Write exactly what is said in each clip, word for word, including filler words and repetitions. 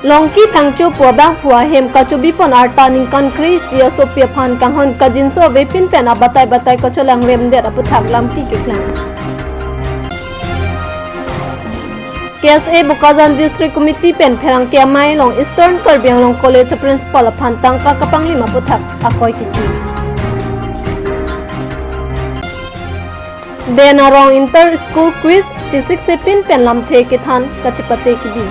Longki Phangcho pu abangphu ahem kachobipon arta ningkan kre-isi asopi aphan kanghon kangjinso avepin pen abatai batai kacholangremdet aputhak lamki keklem. K S A Bokajan District Committee pen pherangke amei along Eastern Karbi Anglong College Principal aphan tangka kapanglim aputhak akoi kiti. Den arong inter school quiz, chisiksepin pen lamthe kethan kachepate kebi.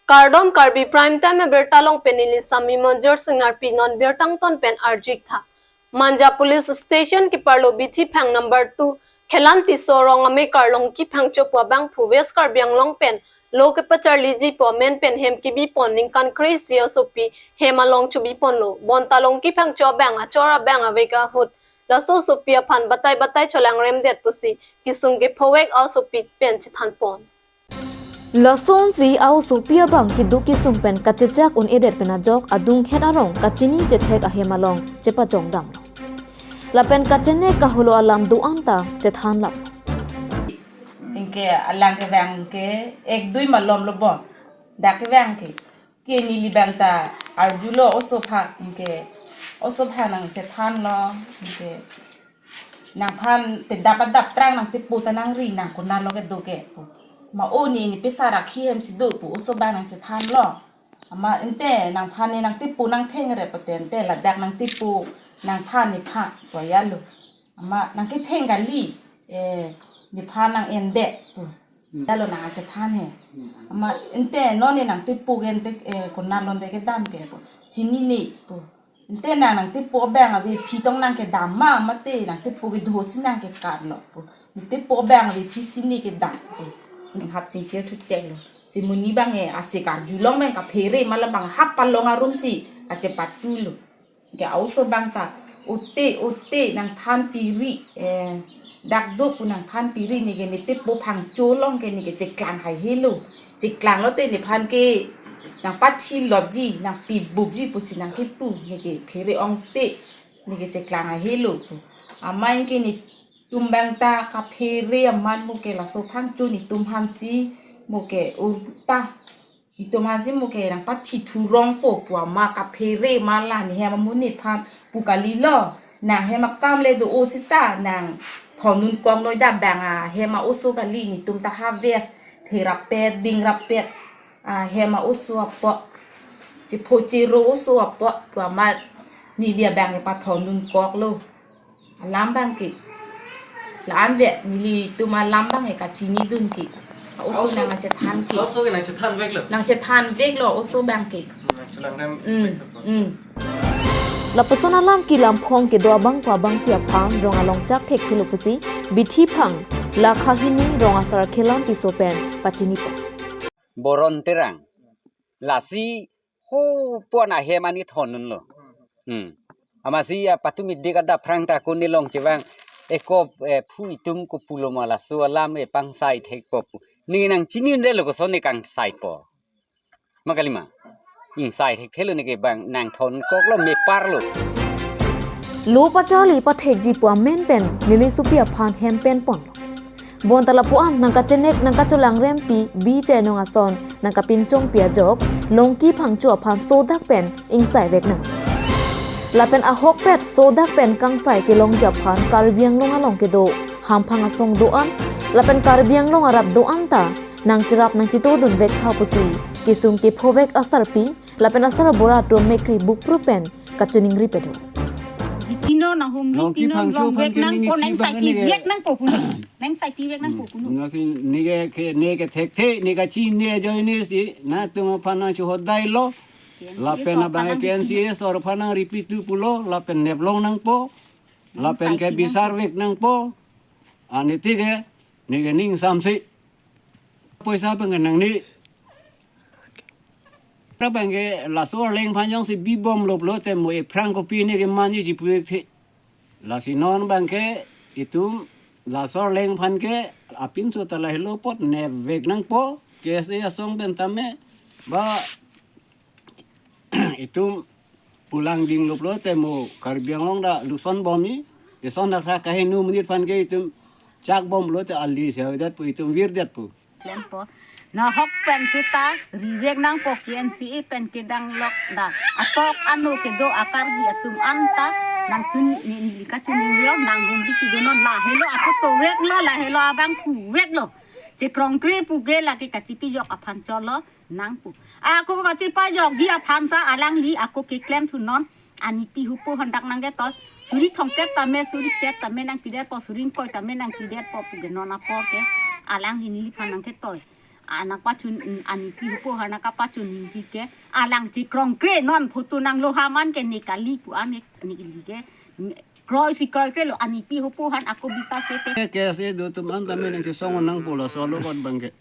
Kardom, Karbi Prime Time abirta along pen neli Sami Monjir Singnar, pi non birta angton pen arju-ik tha. Manja Police Station keparlo Bithi Phang number two, Khelan Tisso arong amekar Longki Phangcho pu abangphu West Karbi Anglong pen lo kepacharliji pu amen pen hem kebipon ningkan kre-isi asopi hem along chobiponlo. Bonta Longki Phangcho abang achor abang avek ahut laso asopi aphan batai batai cholangremdet pusi kesung kephovek asopi pen chethanpon. Lasonsi aosopi abang keduk kesung pen kachechak un-edet pen ajok adunghet arong kachini chethek ahem along chepajongdamlo. Lapen kachenek kaholo alam do-an ta chethanlap. Anke alang kevang ke ek dui malom lo bon. Dak kevang ke. Ke neli abang ta arjulo oso aphan, anke oso aphan nangchethanlo, anke nangphan pedap adap prang nangtepo ta nangri nang konatlo kedo ke pu. Ma o ne ne pesa rakhi hemsi do pu oso abang nangchethanlo. Amat ante nangphan ne nangtepo nangthengre pute ante ladak nangtepo nangthan nephan pu ajalo. Amat nangketheng kali, eh, nephan nang-endet pu. Hmm. Dalo nangchethan he. Hmm. Amat ante non ne nangtepo ke ante, eh, konatlo ante kedam ke pu. Chinine pu. Ante nang nangtepo abang avephi tong nangkedam ma, mate nangtepo kedo si nangkekarlo pu. Nangtepo abang avephi si ne kedam pu. Hap chingkir thucheklo. Si monit abang e asik arjulong abang kaphere ma labang hap palong arumsi kachepatulo. Ke aoso abang ta, ote, ote, nangthan piri, eh, dak do pu nangthan piri, neke netepo Phangcho along ke neke cheklang haihelo. Cheklanglote nephan ke nangpathi lotji, nangpi bupji pusi nangkipu, neke phere ongte, neke cheklang haihelo pu. Amei ke netum abang ta kaphere amat mo ke laso Phangcho netum aphansi mo ke urta. Netum aphansi mo ke nangpathi thurongpo pu amat kaphere ma la ne hem amonit aphan pu kalilo. Nang hem akam le do-o seta nang thondun kong noi da bang ahem a-oso kali netum ta harvest therapet dingrapet ahem a-oso apot. Chepho chero oso apot pu amat neli abang kepathondun koklo. Alam abang ke. La-an ave nelitum alam abang ke kachinidun ke. Oso, oso nangchethan ke. Oso ke nangchethanveklo. Nangchethanveklo oso abang ke. Nangchelangrem. Mm, veklo. Mm. Lapuson alam kelam phong kedo abangphu abangphi aphan rong along chak thekthelo pusi Bithi Phang, Lakha Hini rong asar Khelan Tisso pen pachinipon. Boron Terang. Lasi ho pon ahem ani thondunlo. Hmm. Amatsi apatumi dik adap phrang ta kuni long chevang ekop, eh, phu itum kopulo ma laso alam e pangsai thekpo pu. Ne nangchinidetlo koson ne kangsaipo. Ma kalima. Ingsai thekthelo neke bang nangthon koklo meparlo. Lo pacharli pathekji pu amen pen neli sopi aphan hem penponlo. Bonta lapu-an nangkachenek nangkacholangrempi Bijai Nong ason nangkapinchongpi ajok Longki Phangcho aphan sodak pen ingsaivek nangji. Lapen ahokpet sodak pen kangsai kelongji aphan Karbi Anglong along kedo hamphang asong do-an lapen Karbi Anglong arat do-an ta nangcherap nangchitodunvek tha pusi kesung kephovek asarpi lapen asar abura atum mekri bukpru pen kachiningri pedo. Tino nahum Longki tino Phangcho longvek aphan ke nangpo, nangchi nang bang saipi neke vek nangpo puno. Nang saipi vek nangpo puno. Hmm. Nasi neke ke, neke thekthe, neke chini ajoine si, nangtum aphan nangchohodailo. Lapen abang K N C S or aphan nang repeat tu pulo, lapen neplong nangpo, lapen ke bisarvek nangpo. Aniti ke, neke ning samsi. Poisa abang ke nangne. Abang ke laso arleng aphan jongsi bibomlo pulote mo ephrang kopi neke manji chipu-ik the. Lasi non abang ke itum laso arleng aphan ke apinso ta lahelo apot nevek nangpo, K S A asong pen tame ba itum pulang dinglo pulote mo Karbi Anglong ta lusonbomji. Ison akhra kaheno monit aphan ke itum chak bomlo te ali se avedet pu itum virdet pu. Klempo. Nahok pen seta rivek nangpo, K N C A pen kedang lok da. Atok ano kedo a-Karbi atum anta nangchun ni, ni kachun ni yo nang hum di pido non lahelo ako toveklo, lahelo abang kuveklo. Chekrongkre pu ke lake kachipajok aphan cholo nangpu. Ako kachipajokji aphan ta alangli ako keklem thunon. Anipi hupo handak nangketoi. Suri thomkep tame, suri kep tame nangpidetpo, suri ingkoi tame nangpidetpo pu ke non apor ke alangli neliphan nangketoi. Anak pachun, anipi hupo handak kapachun ningji ke alang chekrongkre non photo nanglo haman ke ne kali pu an ne, ne kali ke. Kroisi kroikre lo anipi hupo han ako bisa sete. Ke K S A do atum an tame nangkesong nangpo laso alo abang ke.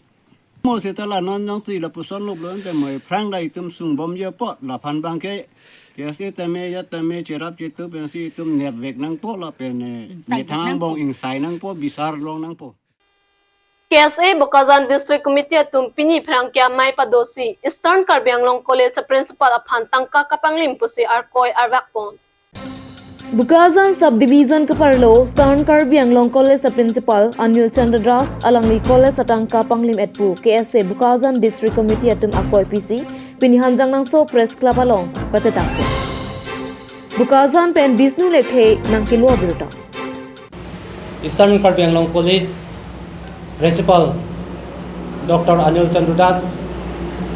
Mo seta la non nangsi lapuson lop lo ante mo aphrang da itum sungbomji apot laphan abang ke. K S A tame ya tame cherap chetu pensi itum nepvek nangpo lapen, eh, ingsai methang nangpo. Bong ingsai nangpo, bisar long nangpo. K S A Bokajan District Committee atum pini pherangke amei padosi Eastern Karbi Anglong College Principal aphan tangka kapanglim pusi arkoi arvakpon. Bokajan Subdivision keparlo Eastern Karbi Anglong College a-Principal Anil Chandra Das alangli college atangka panglim-et pu K S A Bokajan District Committee atum akoi pisi pini Hanjangnangso Press Club along pachetangpo. Bokajan pen Bishnu Lekthe nangkelo abirta. Eastern Karbi Anglong College Principal Doctor Anil Chandra Das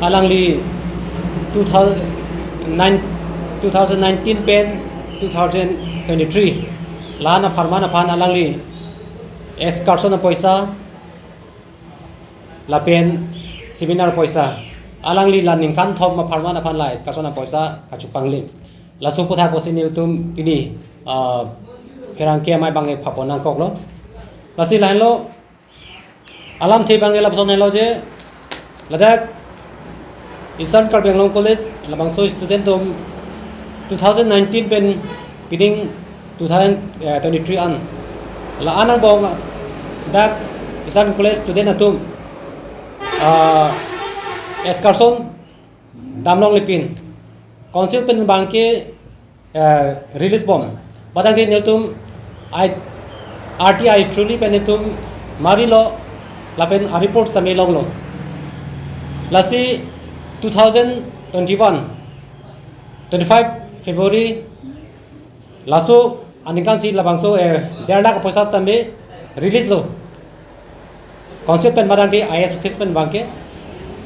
alangli two thousand nine, two thousand nineteen pen two thousand twenty-three la-an apharman aphan alangli excursion apoisa lapen seminar apoisa alangli la ningkan thom apharman aphan la excursion apoisa kachepanglim. Laso aputhak pusi nelitum pini, ah, pherangke amei abang ke phapon nangkoklo. Lasi lahenlo alamthe abang ke lapuson henlo je ladak Eastern Karbi Anglong College labangso student atum two thousand nineteen pen pining two thousand twenty-three an la-an angbong dak Eastern College student atum, ah, excursion damlongle pin council pen abang ke, eh, release bom. Badang di nelitum I, R T I trolley pen nelitum marilo lapen a-report tame longlo. Lasi two thousand twenty-one, twenty-five February laso aningkan si labangso, eh, der lakh apoisa tame release lo. Council pen madang ke I S office pen abang ke.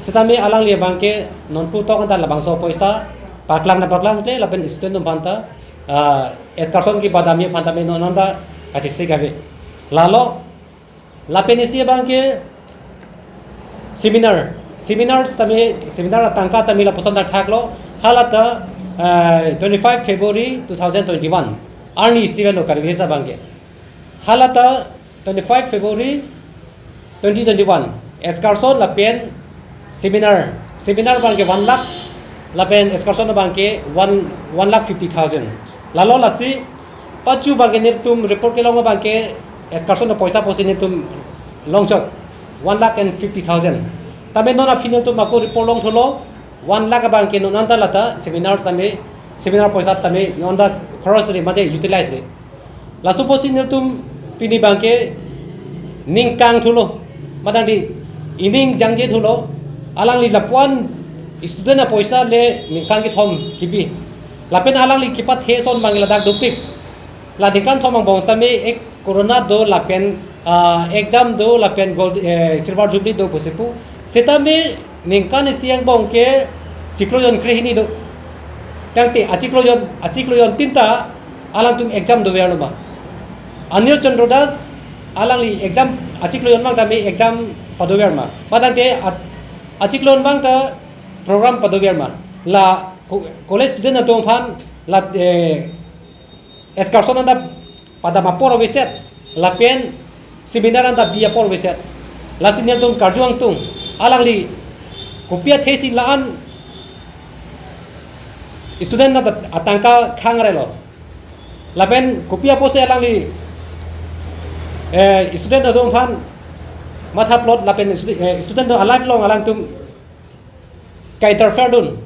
Setame alangli abang ke non putok anta labangso apoisa paklang na paklangkle lapen student atum aphanta, ah, excursion kebadamji aphan tame non anta kachesik ave. Lalo lapen isi abang ke seminar. Seminar tame, seminar atangka tame lapuson thakthaklo. Halata, eh, twenty-five February two thousand twenty-one arni isi avelo ka-release abang ke. Halata twenty-five February twenty twenty-one, excursion lapen seminar. Seminar abang ke one lakh, lapen excursion abang ke one, one lakh fifty thousand. Lalo lasi pachu abang ke nelitum report kelong abang ke excursion apoisa pusi nelitum longchot one lakh and fifty thousand. Tame non aphi nelitum ako report longtholo one lakh abang ke non anta lata seminar tame, seminar apoisa tame non anta cross le mate utilize le. Laso pusi nelitum pini abang ke ning kangthulo. Madang di ining jangje thulo. Alangli lapuan student apoisa le ningkan kethom kibi. Lapen alangli kepathe ason abang ladak dopik. La ningkan thom angbong tame ek corona do lapen, ah, exam do lapen gold, eh, silver jubilee do pusi pu. Setame ningkan isi angbong ke chiklo jon krehini do. Tangte achiklo jon, achiklo jontin ta alangtum exam doverlo ma? Anil Chandra Das alangli exam, achiklo jon abang tame exam padover ma? Madang ke a-, achiklo jon abang ta program padover ma? La co-, college student atum aphan la, eh, excursion anta padam apor aveset, lapen seminar anta bi apor aveset. Lasi nelitum karju angtung, alangli kopi athesi la-an student anta atangka khangrelo. Lapen kopi apotsi alangli, eh, student atum aphan mathaplot lapen studi-, eh, student atum a-life along alangtum ka-interfere dun.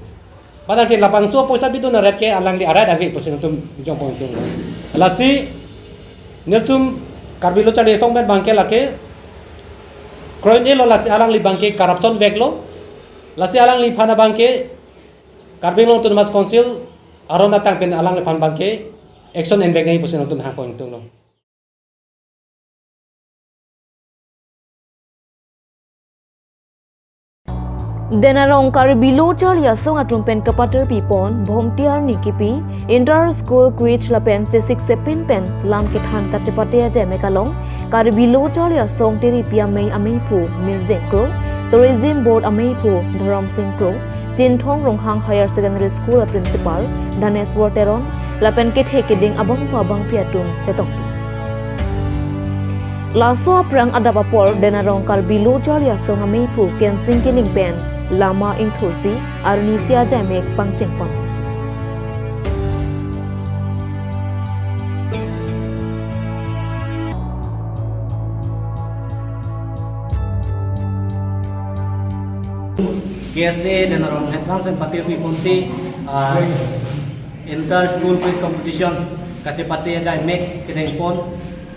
Padahal ke labangso apoisa bidun arat ke alangli arat ave pusi nelitum jongpon tung. Lasi Nelitum Karbi Lo Charli Asong pen abangke lake kroin-e lo, lasi alangli abangke corruption vek lo, lasi alangliphan abangke Karbi Anglong Autonomous Council aron atang pen alangliphan abangke action envek nangji pusi nangtum hangpon tunglo. Dena rong Karbi Lo Charli Asong atum pen kapater pipon Bhomti arni kipi inter school quiz lapen chesik sepin pen lam kethan kachepate ajai mek along Karbi Lo Charli Asong Tiripi Amei ameiphu Mirjeng Kro, Tourism Board ameiphu Dharam Sing Kro, Chinthong Ronghang Higher Secondary School a Principal Dhaneswar Teron lapen kethe keding abangphu abangpi atum chetong. Laso aphrang adap apor Dena rong Karbi Lo Charli Asong ameiphu Kensing Killing pen lama ingthursi arnisi ajai mek pangchengpon. K S A Dena rong headman pen patir piponsi, ah, inter school quiz competition kachepate ajai mek kedengpon,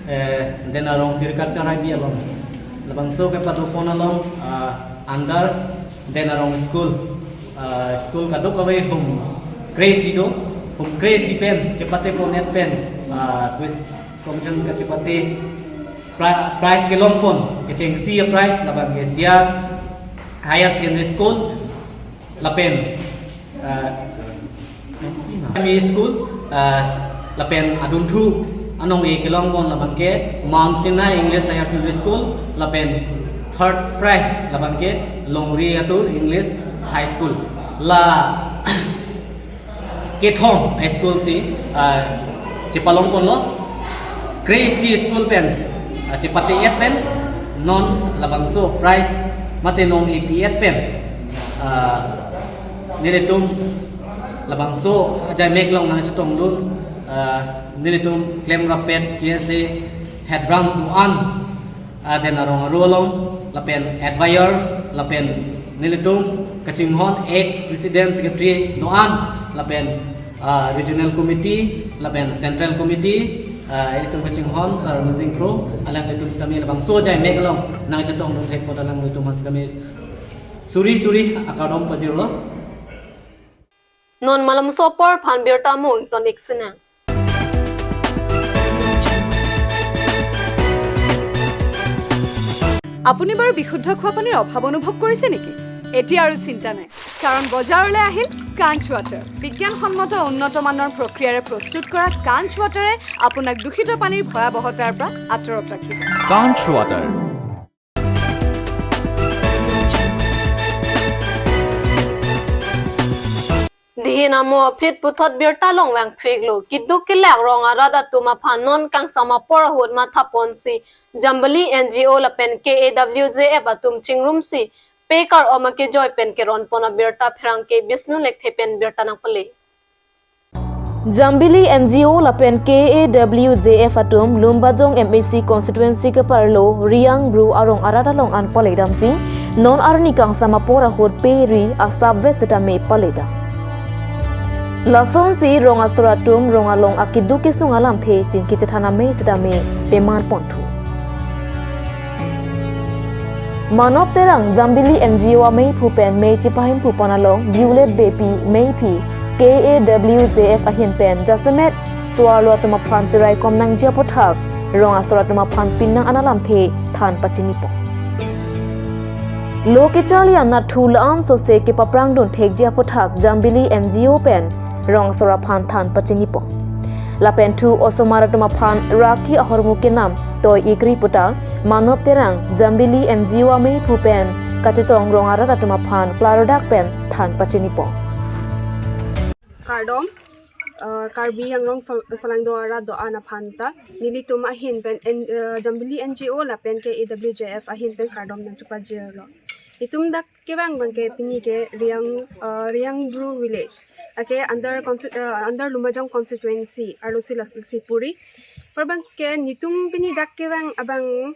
eh, Dena rong Sericulture I B along. Labangso kepadopon along, ah, under Dena rong school, ah, school kadokave hum kre-isi do, hum kre-isi pen chepatepon-et pen, ah, quiz competition kachepate pri-, prize kelongpon, kechengsi a prize labangke Siang Higher Secondary School lapen, ah, Primary School, ah, lapen adunthu anong-e kelongpon labangke Mount Sinai English Higher Secondary School lapen third prize labangke Longri Atur English High School. La kethom a school si, ah, chepalongponlo, kre-isi school pen, ah, chepate-et pen non labangso prize mate nong-e pi-et pen, ah, nelitum labangso ajai mek along nangchetongdun, ah, nelitum klemrappet K S A head branch do-an, ah, Dena rong aru along lapen advisor lapen nelitum kachinghon ex president secretary do-an lapen, ah, regional committee lapen central committee, ah, ilitum kachinghon Sir Mirjeng Kro, alanglitum sitame labangso ajai mek along nangchetongdun thek apot alanglitum sitame suri suri akardom pajirlo. Non malomso apor aphan birta mo ington-ik sinang. আপুনি বাৰু বিশুদ্ধ খোৱা পানীৰ অভাৱ অনুভৱ কৰিছে নেকি? এতিয়া আৰু চিন্তা নাই, কাৰণ বজাৰলৈ আহিল কাঞ্চ ৱাটাৰ। বিজ্ঞানসন্মত উন্নত মানৰ প্ৰক্ৰিয়াৰে প্ৰস্তুত কৰা কাঞ্চ ৱাটাৰে আপোনাক দূষিত পানীৰ ভয়াৱহতাৰ পৰা আঁতৰত ৰাখিব। Kanch Water. Dihin amo aphi puthot birta longvang thu-iklo. Keduk kelak rong arat atum aphan non kangsam apor ahut mathaponsi Jambili N G O lapen K A W J F atum chingrumsi pe kar-om akejoi pen keronpon abirta pherangke Bishnu Lekthe pen birta nangpale. Jambili N G O lapen K A W J F atum Lumbajong M A C constituency keparlo Reang Bru arong arat along an paledamsi non arni kangsam apor ahut pe ri asap vet sitame paledam. Lasonsi rong asor atum rong along akeduk kesung alamthe chingki chethan amei sitame peman ponthu. Manob Terang Jambili N G O ameiphu pen mei chipahemphu pon along Violet Beypi meiphi K A W J F ahin pen jasemet so-arlo atum aphan cheraikom nangji aputhak rong asor atum aphan pinnang an alamthe than pachinipon. Lo kecharli anat thu la-an sose kepaprangdun thekji aputhak Jambili N G O pen rong asor aphan than pachinipon. Lapen thu osomar atum aphan rakhi ahormu kenam toi-ikri puta Manob Terang Jambili N G O ameiphu pen kachetong rong arat atum aphan klarodak pen than pachinipon. Kardom, uh, Karbi Anglong Sol-, Solangdo arat do-an aphan ta, nelitum ahin pen N-, uh, Jambili N G O lapen K A W J F ahin pen kardom nangchepajirlo. Itum dak kevang abangke pini ke Reang, uh, Reang Bru village. Ake under consti-, uh, under Lumbajong constituency, arlosi lasi puri. Apor abangke nelitum pini dak kevang abang,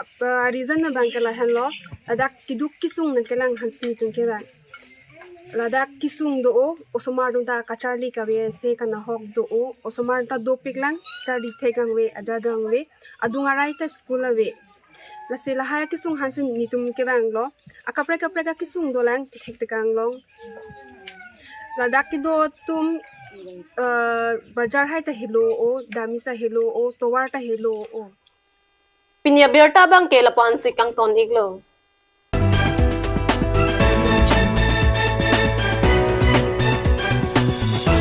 uh, reason abangke lahenlo, dak keduk kesung nangkelang aphansi nelitum kevang. Ladak kesung do-o, osomar atum ta kacharli kave se kanahok do-o, osomar ta dopik lang, charli thek angve, aja do angve, adung arai ta school ave. Lasi lahai akesung aphansi netum kevanglo, akaprek kaprek akesung dolang, kethek tekang long. Ladak kedo atum, eh, bajar hai ta helo-o, damisa helo-o, tovar ta helo-o. Pini abirta abangke lapu-ansi kangton iklo.